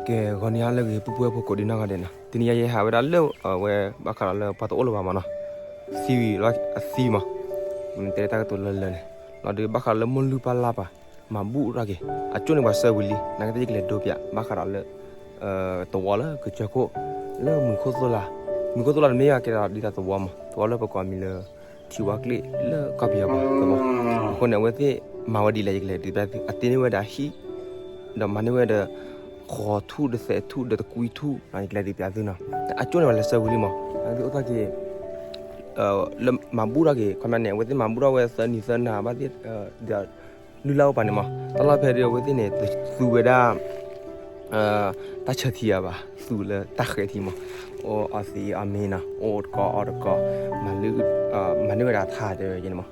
ကဲ ဂီၤနံၤဟါလၢအဂ့ၤ ပုၢ်ပုၢ်ဝဲၢ်ဖိကိးဒံးနီၢ်ဂၤဒဲးနီၤ, တနံၤအံၤယဟဲဟးဝဲဒၣ်လၢ အဝဲဘၣ်ဃးဒီးလၢပှၤတအိၣ်လၢၤဘၣ်မးနီၤ, သံဝံၤလီၤအသံမး, တဲတၢ်ကတိၤလၢလၢန့ၣ်, လီၤဒုးဘၣ်ဃးဒီးလၢမိၢ်လုၢ်ပၢ်လၢ်ပှၤ မၤဘူၣ်ထီၣ်က့ၤ အကၠိၣ်န့ၢ်ပှၤဆၢဝံၤလံ, နာ်က့သ့ၣ်ယကလဲၤဒိပၠး ဘၣ်ဃးဒီးလၢ သဝီလၢကစၢၢ်ခိၣ် လၢမုၢ်ခိၣ်သိၣ်လာ်, မုၢ်ခိၣ်သိၣ်လာ်တမ့ၢ်ဘၣ်ကဲဒီးဒ်သိးသဝီမး, သဝီလၢပကိးအမံၤလၢ ထံဝါကျ့ၣ်လၢကီၢ်ပယီၤပူၤသဝီ, အဃိန့ၣ် အဝဲသ့ၣ်မၤဝဲဒ်လဲၣ် ယကလဲၤဒုးပျးသု အတ့န့ၢ်ဝဲဒၣ်ဟံၣ်, ဒီးမၤန့ၢ်ဝဲဒီး ဃိးထူၣ်ဒီးသဲးထူၣ်ဒီးတကွံထူၣ်နီၤ ယကလဲၤဒုးပျးသုနီၤ, အကၠိၣ်န့ၢ်ဝဲလၢဆၢဝံၤလံမး, အဝဲသ့ၣ်အိၣ်ထီၣ်က့ၤ လၢမၤဘူၣ်ထီၣ်က့ၤ ခီပညီန့ၣ် အဝဲသ့ၣ်မၤဘူၣ်ထီၣ်ဝဲသၢနံၤသၢနၤဘၣ်သ့ၣ် ဒီး လုၢ်လၢ်အိၣ်ပာ်န့ၣ်မး, တၢ်လီၢ်ဖဲဒၣ်အဝဲသ့ၣ်န့ၣ် သူဝဲဒၣ် တၢ်ဆၢထံဧါဘၣ်, သူလၢတၢ်ဃဲၤထံမး, အိၣ်အီသံးအီမ့ၤနီၤ, အိၣ်တကီၢ်အီတကီၢ်, မၤလုၢ် မၤန့ၢ်ဝဲဒၣ်ထါတဲဝဲန့ၣ်မး,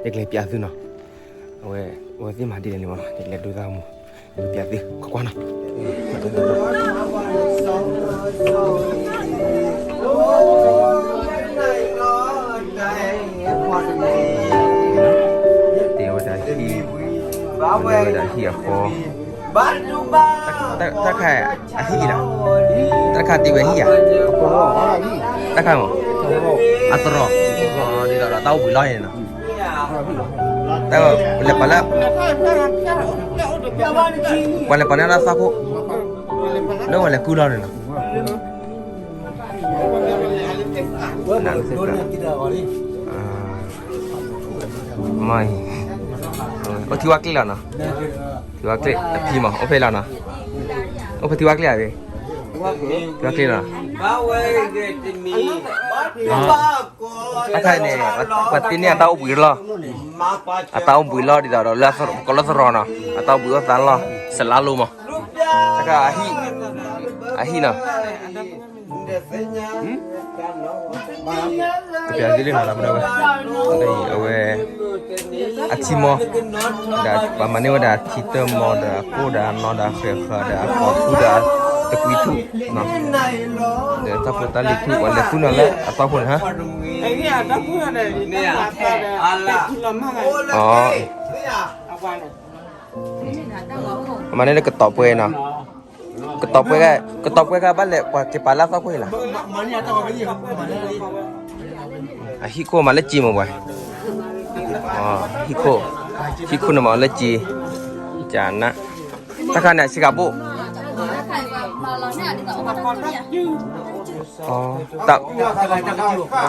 ယကလဲၤပျးသုနီၤ, အဝဲ အဝဲသ့ၣ်မၤဒ်လဲၣ်န့ၣ်မးနီၤ ယကလဲၤဒိသၣ်မူ, ယကပျးသု ကွၢ်ကွၢ်နီၤ တဲဝဲဒၣ်ဟံၣ်, တဲဝဲဒၣ်ဟံၣ်အဃီ, တၢ်ခါအဟံၣ်လီၤ, တၢ်ခါတ့ဝဲဟံၣ်ဧါ, တၢ်ခါမး, အသရိာ်, ဒ်သိးဒီးတၢ်အိၣ်ဘှံးလီၢ်န့ၣ်နီၤ, တၢ်လဲၤပှၤလၢ ပှၤလဲၤပှၤန့ၢ်လၢသီခိၣ်, လၢပှၤလဲၤကူၣ်လီၢ်န့ၣ်နီၤ, မ့ၢ်အံၤ, အိၣ်ထံဝါကျ့ၣ်လီၤနီၤ, ထံဝါကျ့ၣ်အဖံမး အိၣ်ဖဲလီၤနီၤ, အိၣ်ဖဲထံဝါကျ့ၣ်ဧါ, ထံဝါကျ့ၣ်လီၤ, တၢ်ခါန့ၣ် ပှၤတ့န့ၢ်အတၢ်အိၣ်ဘှံးလီၢ်, အတၢ်အိၣ်ဘှံးလီၢ်ဒ်သိးဒီးလၢ ကိးလၢသရိာ်နီၤ, အတၢ်အိၣ်ဘှံးအိၣ်သးလီၢ် စလါလိမး, တၢ်ခါ အဟံၣ်နီၤ ကပျးသ့လံနီၤ လၢမနုၤဝဲ, အဝဲ အထံမီ, ဒီးပှၤမၤန့ၢ်ဝဲဒၣ်ထံတၢမီဒီးအကိၣ်ဒီးအနီဒီးအဃဲၤဃၢၤဒီးအကိာ်ထူၣ်ဒီးတကွံထူၣ်, ဒီးတၢ်ဖိတၢ်လံၤထူၣ်ပှၤလဲၤကူၣ်နီၤလၢအသီခိၣ်န့ၣ်ဟါ, အမၤန့ၢ်လၢကတီၤပှဲၤနီၤ, ကတီၤပှဲၤ, ကတီၤပှဲၤခါဘၣ်လဲၤပှၤက့ၤပာ်လၢအသီခိၣ်အံၤလီၤ, အဟံၣ်ခိၣ်မၤလၢက့မးပှၤ, ဟံၣ်ခိၣ်, ဟံၣ်ခိၣ်န့ၣ်မၤလၢက့, ကနၣ်, တၢ်ခါန့ၣ်ဆ့ကၤဘိၣ်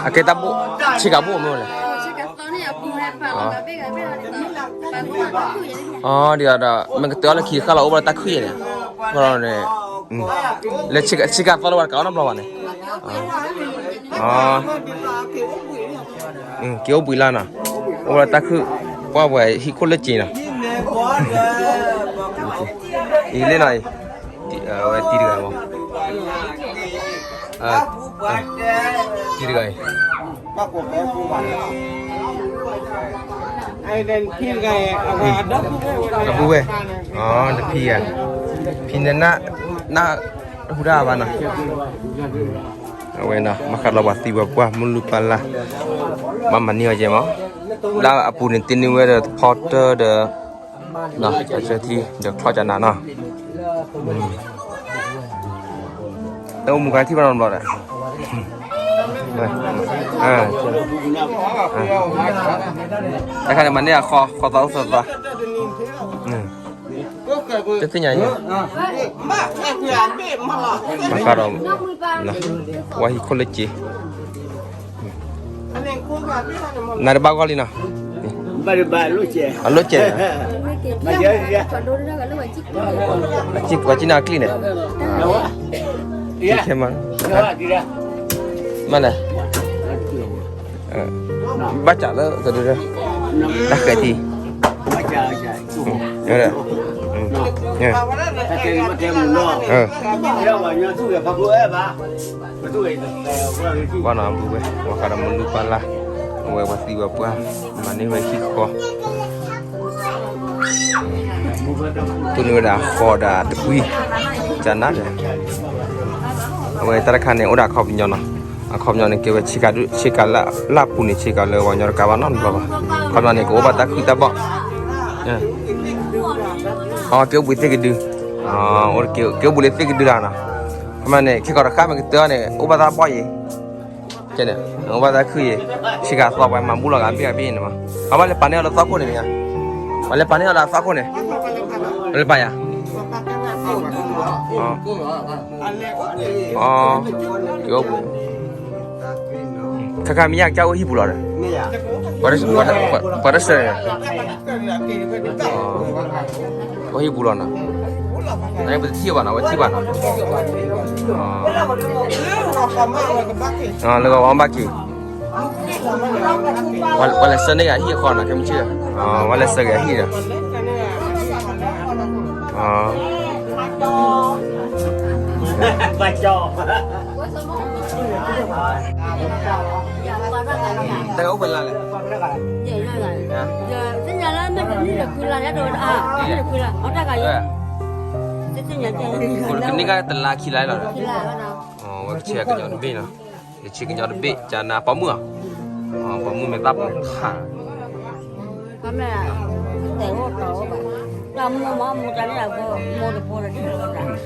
အကဲတၢ်ဘိၣ်, ဆ့ကၤဘိၣ်မ့ၢ်လဲၣ်, အဒ်ဒီး မ့ၢ်ကတၢၢ်အီၤလၢခံတဃၣ်လီၤ အိၣ်ဘၣ်လၢတၢ်ခုၣ်ယဲၢ်န့ၣ်, န့ၣ်, လၢဆ့ကၤသီလၢပှၤတကးအီၤနီတဘျီဘၣ်န့ၣ်, က့ၤအိၣ်ဘှံးလၢ်နီၤ, အိၣ်ဘၣ်လၢတၢ်ခုၣ်, ပှၢ်ပှဲၤဟံၣ်ခိၣ်လၢက့နီၤ, အံၤလၢနီၤ, ဝဲတံၤတဂၤမး, တံၤတဂၤအံၤ, အပုၢ်ဝဲၢ်, တဖံဂၤ, ဖံန့ၣ်န, နၢ်ဟူတၢ်ဘၣ်နီၤ, အဝဲနီၤ ဘၣ်ဃးဒီးပှၤသံပှၤပှၢ် မုၢ်လုၢ်ပၢ်လၢ်, ဘၣ်မၤန့ၢ်အီၤယဲၢ်မး, လၢအပူၤန့ၣ် တ့န့ၢ်ဝဲဒီးဖီတၢၢ်ဒီး ဆၢထံ ဒီးချီၣ်ကနၤနီၤ, တၢ်အိၣ်မူခါထံၣ်ဘၣ်နီတဘျီဒီး, တၢ်ခါန့ၣ်မၤန့ၢ်အခီ ခီသီအိၣ်သီသီ, တသ့ၣ်ညါအံၤ, ဘၣ်ဃးဒီး ဝါဟံၣ်ခိၣ်လၢက့ နၤတဘၣ်ဂီၢ်လံနီၤ, အလိၣ်ကဲး, ပှၤကံၣ်နၤအကျံၣ်န့ၣ်, ခဲမး, မးလဲၣ်, ဘၣ်စးလၢကဒု, တၢ်ဃဲၤထံ, ဘၣ်နီၤ အပုၢ်ဝဲၢ် ဝဲဃးဒီးမုၢ်လုၢ်ပၢ်လၢ်, အဝဲပှၤသံပှၤပှၢ်, မၤန့ၢ်ဝဲဟံၣ်ဃီ သူန့ၢ်ဝဲဒၣ်ဃီဒၣ်တကွံ, ကနၣ်ဒီး, အဝဲတၢ်တခါန့ၣ် အိၣ်ဒီးအခီပညီနီၤ, အခီပညီန့ၣ် ကဲဝဲဆ့ကၤဒု, ဆ့ကၤလၢအပူၤန့ၣ် ဆ့ကၤလၢပှၤကညီတကးဘၣ်နီတဘျီဘၣ်, အခီပညီန့ၣ် ကအိၣ်ဘၣ်တၢ်ခုၣ်တၢ်ဘီၣ်, အကဲအိၣ်ဘှံးသ့ၣ်ကဒု, အိၣ်တက့ၢ် က့ၤအိၣ်ဘူးလၢသ့ၣ်ကဒုလၢ်နီၤ, အမ့ၢ်န့ၣ် ခဲကီးတဃၣ်မ့ၢ်ကတၢၢ်န့ၣ် အိၣ်ဘၣ်သးဘီၣ်ယံၤ, ကဲန့ၣ် အိၣ်ဘၣ်သးခုယံၤ, ဆံးကၤသီပှၤမၤဘူၣ်လီၤဂာ်ဘ့ၣ်ဂာ်ဘ့ၣ်န့ၣ်မး, အဝဲလဲၤပာ်န့ၢ်အီၤလၢသီခိၣ်န့ၣ်မ့ၢ်ဧါ, ပှၤလဲၤပာ်န့ၢ်အီၤလၢသီခိၣ်န့ၣ်, ပှၤလဲၤပာ်ယၤ ခါခါမ့ၢ်ယါကစၢ်အိၣ်ဟံၣ်ပူၤလီၤဒီး, ပှၤတဆၢန့ၣ်, အိၣ်ဟံၣ်ပူၤလီၤနီၤ, ပတထံၣ်ဘၣ်နီၤ ဝဲထံၣ်ဘၣ်နီၤ, လၢဂီၤဝါဘၣ်က့ၤ, ပှၤလဲၤဆှၢန့ၢ်ဂၤဟံၣ်အဃီနီၤ ခဲမုၢ်ဆ့ၣ်, ပှၤလဲၤဆှၢဂၤဟံၣ်ဒီး တၢ်အိၣ်ဖဲလၢ်လဲၣ်, သ့ၣ်ညါလၢမ့ၢ်တနံၣ်တခွံလၢ်လၢတဝဲတအါ, တနံၣ်တခွံလၢ် အတၢ်ဂၤယဲ, သ့ၣ်ညါကဲ, ကန့ၢ်ကတလါခံလါလီၤ, ဝဲကဆဲးကညီတဘ့ၣ်နီၤ, ယဆဲးကညီတဘ့ၣ် ကနၤပိာ်မုၣ်ဧါ, ပိာ်မုၣ်မ့ၢ်သၣ်ပိာ်ထါ မ့ၢ်တဲအိၣ်တီအိၣ်ဘၣ်, တၢ်မိၢ်မ့ၢ်မိၢ်တၢ်န့ၣ်အဂီၢ် မိၢ်တဖိလၢဒ်လီၤဘၣ်, မိၢ်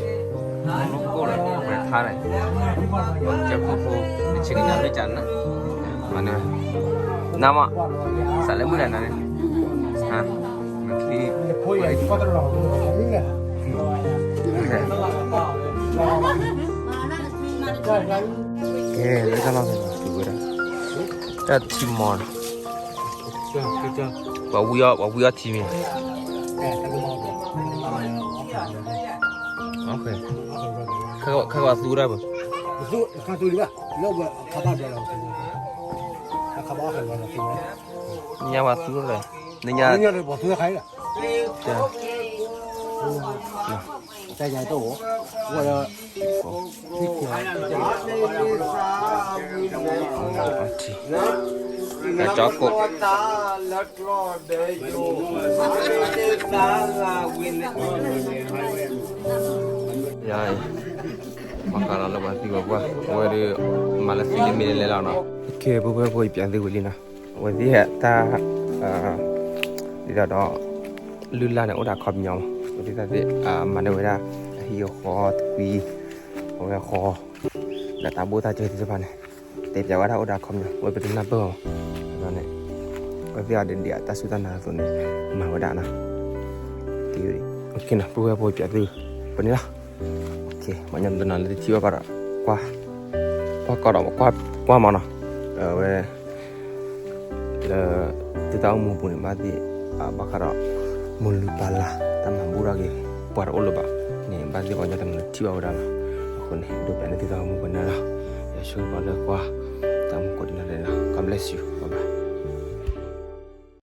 ကိၢ်လၢပှဲၤထါန့ၣ်, ကဲဖိဖိ, တဆံကညီမ့ၢ်ကနၤ, မၤန့ၢ်, နမ့ၢ်, စးလဲၤမုၢ်လဲၤနၤန့ၣ်, မ့ၢ်ချံ, ကဲ လၢတၢ်လီၢ်ဖဲန့ၣ် တုၤဝဲဒၣ်, တၢ်ထံမီၤန့ၣ်, ပှၤဝံအီၣ်ထံမ့ၢ်, ခဲကီးသူဝဲဒၣ်ဘၣ်, ညါပှၤသူဝဲလဲၣ်, ညါ, တၢ်ယၤတအိၣ်, ဝဲဒီး, ကၠီကိး, ယၤအံၤ, ဘၣ်ဃးဒီးလၢပှၤသံပှၤပှၢ်, အဝဲဒီး, မၤလၢသံလၢမ့ၢ်လဲၤလီၤနီၤ, ကဲ ပုၢ်ဝဲၢ်ဖိ ယပျးသုဝံၤလံနီၤ, အဝဲသ့ၣ်တၢ်, ဒ်သိးဒီး, လုၢ်လၢ်န့ၣ်အိၣ်ဒီးအခီပညီမး, အဝဲသ့ၣ်တၢ်သ့ၣ်, မၤန့ၢ်ဝဲဒၣ်, အဟံၣ်အဃီတကွံ, အဝဲဃီ, ဒီးတၢ်ဘိၣ်တၢ်စၢသ့ၣ်တဖၣ်န့ၣ်, တဲပျးဝဲဒၣ်အိၣ်ဒီးအခီပညီ ဝဲပတနၢ်ပၢၢ်အီၤ, န့ၣ်, အဝဲသ့ၣ်အီၤဒ်ဒ်အတၢ်စူၢ်တၢ်နာ်အသိးန့ၣ်, မၤဝဲဒၣ်နီၤ, ပုၢ်ဝဲၢ်ဖိ ယပျးသု, ပန့ၣ်လီၤ, ပှၤကညီတနီၤလၢတထံၣ်ဘၣ်ဘၣ်ဒီး, ကွၢ်, ကွၢ်ကီးဒီး ကွၢ်မးနီၤ, အဝဲ လၢ, သုတၢ်အိၣ်မူပူၤန့ၣ် ဘၣ်သ့ၣ်, ဘၣ်ဃးဒီး, မိၢ်လုၢ်ပၢ်လၢ် တၢ်မၤဘူၣ်ထီၣ်က့ၤ, ပှၤတအိၣ်လၢၤဘၣ်, န့ၣ် ဘၣ်သ့ၣ်ပှၤကညီတနီၤလၢထံၣ်ဘၣ်ဝဲဒၣ်လီၤ, အဃိန့ၣ် ဒိးပျးန့ၢ်သုတၢ်အိၣ်မူပူၤန့ၣ်လီၤ, ယွၤဆိၣ်ဂ့ၤပှၤလၢကွၢ်, တၢ်အိၣ်မူကိးဒံနီၢ်ဒဲးလီၤ, God bless you, bye bye.